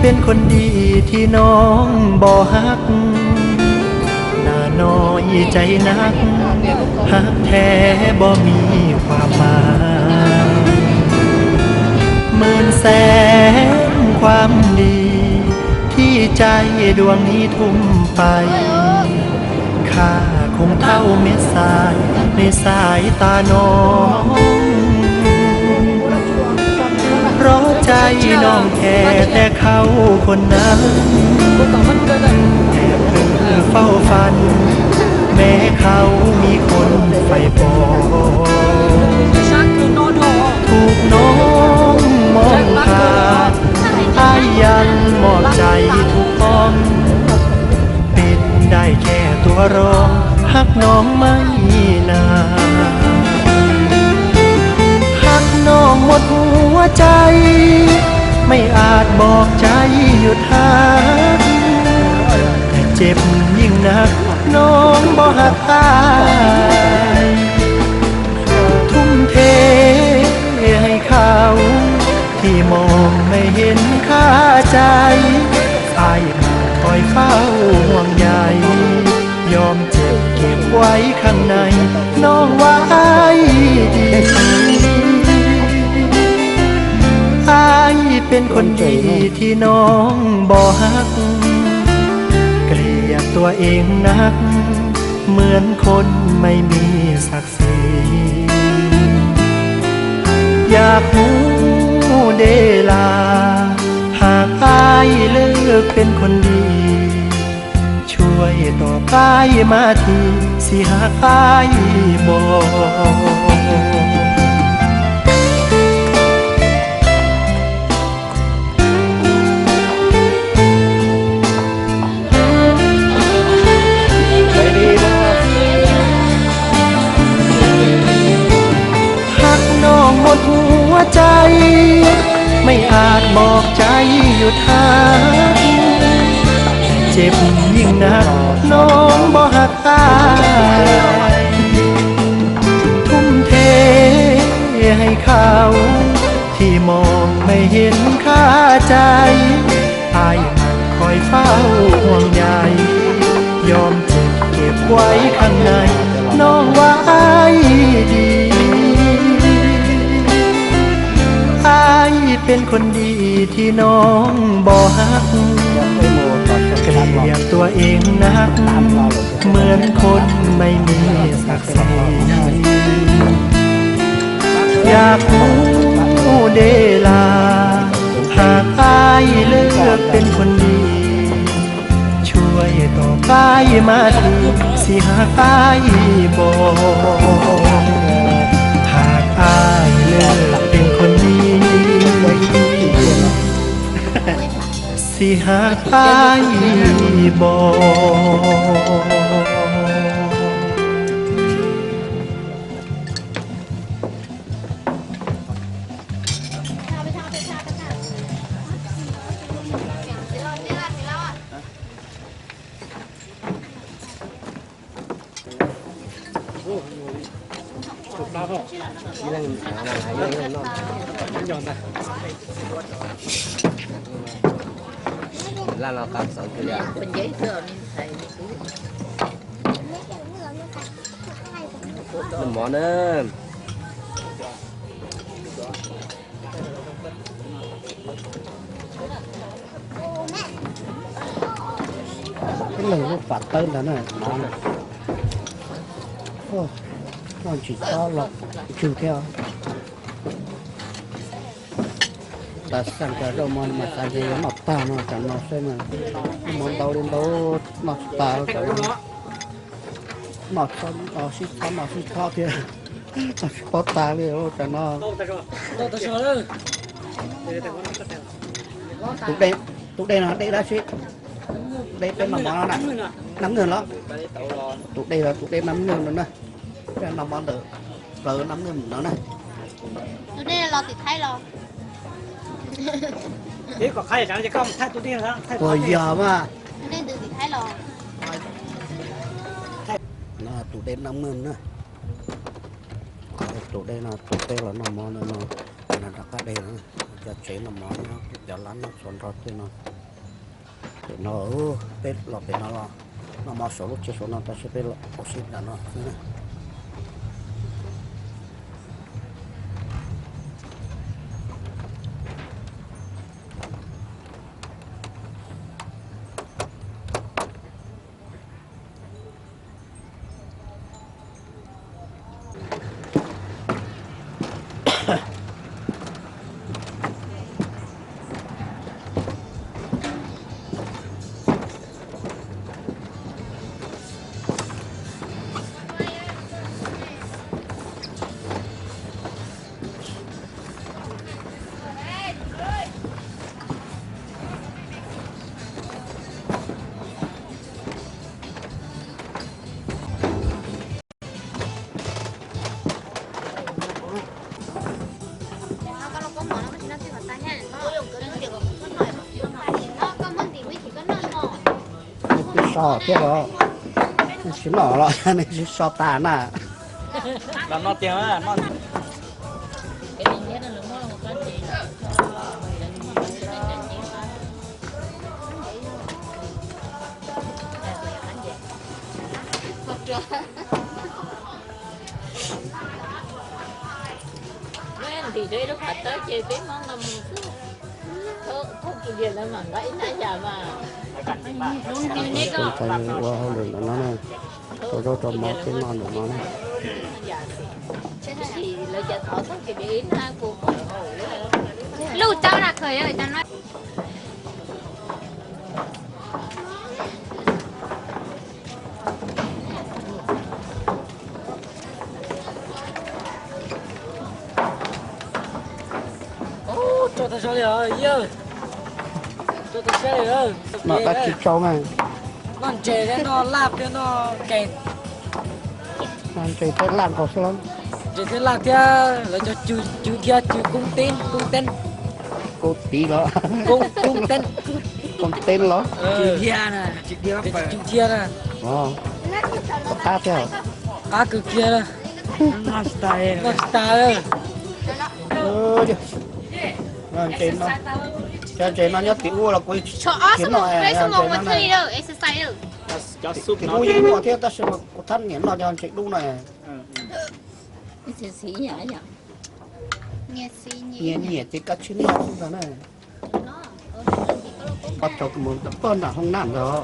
เป็นคนดีที่น้องบ่ฮัก น่าน้อยใจนัก ฮักแท้บ่มีความหมาย หมื่นแสนความดี ที่ใจดวงนี้ทุ่มไป ค่าคงเท่าเม็ดทรายในสายตาน้อง เพราะใจน้องแค่แต่เขาคนนั้น แอบเฝ้าฝัน แม้เขามีคนใฝ่ปอง ถูกน้องมองผ่าน อ้ายยังมอบใจทุกห้อง เป็นได้แค่ตัวรอง ฮักน้องไม่นาน ฮักน้องหมดหัวใจ ไม่อาจบอกใจหยุดฮัก แต่เจ็บยิ่งนัก น้องบ่ฮักอ้าย ทุ่มเทให้เขา ที่มองไม่เห็นค่าใจ อ้ายคอยเฝ้าห่วงใย ยอมเจ็บเก็บไว้ข้างใน น้องว่าอ้ายดี อ้ายเป็นคนดีที่น้องบ่ฮัก เกลียดตัวเองนัก เหมือนคนไม่มีศักดิ์ศรี อยากฮู้เด้อล่ะ หากอ้ายเลิกเป็นคนดี ช่วยตอบอ้ายมาที สิฮักอ้ายบ่ ฮักน้องหมดหัวใจ ไม่อาจบอกใจหยุดฮัก เจ็บยิ่งนัก น้องบ่ฮักอ้าย ทุ่มเทให้เขา ที่มองไม่เห็นค่าใจ อ้ายมันคอยเฝ้าห่วงใย ยอมเจ็บเก็บไว้ข้างใน น้องว่าอ้ายดี อ้ายเป็นคนดีที่น้องบ่ฮัก เกลียดตัวเองนัก เหมือนคนไม่มีศักดิ์ศรี อยากฮู้เด้อล่ะ หากอ้ายเลิกเป็นคนดี ช่วยตอบอ้ายมาที สิฮักอ้ายบ่ หากอ้ายเลิกเป็นคนดี สิฮักอ้ายบ่ Laj los qab xauv kiag li. Noj mov na. Ib leeg lub pam tawb ntawd na, mov na. Noj tsis txhob los tsw thiab. Tas xeem cov zaub mov mas xav tias yuav noj tag no, tsam no xwb mas mov ntau li ntau, noj tsis tas tsam no. Noj sib txhob noj sib txhob thiab, noj tsis paub tas li tsam no. Tus dej, tus dej no dej dab tsi? Dej peb noj mov no na, nab nwj los? Tus dej los tus dej nab nwj no na, peb noj mov ntawm plawv nab nwj no na. Tus dej los tim Thaib los? Puas yog mas? No tus dej nab nwj na. Tus dej no tus peb los noj mov no, no rov qab dej no, cov tsev noj mov no, cov lab noj txhua nrho tej no. Pem no, peb los pem no los, noj mov saum lub tsev saum no tab sis peb los ua si nram no xwb na. Neb twb so thiab los? Neb tsis noj los neb tsis so tas na? Los noj tiag, noj. Ntim rau ib lub qhov tawb ces peb Hmoob no mus xwb. Thauj kiag diam lawv mam nqa ib hnab yam mas. Ua hauj lwm ntawm no na, rau zaub rau mov peb noj ntawm no na. Lawv cov thov thauj kiag diam ib hnab kuv. Lub cauj na khaws cov no. Tso tag zog li os yawg. Tso tag zog li. Noj dab tsi tsau na? Noj ntses thiab noj laj thiab noj kees. Noj ntses thiab laj nkaus xwb los? Ntses thiab laj thiab lawv cov cw thiab cw koob teb, koob teb. Koob teb los? Koob teb los? Cw thiab na. Qab thiab? Qab kawg kiag. Noj tsis tas. Cov ntses no nyob tim ub los kuv tsis noj. Tim ub yeej muaj thiab tab sis mas kuv thab niam noj cov ntses dub no. Nyiam nyiam ces kav tsij noj xwb ntag na. Pov tau mus pog nram hoob naj ntag.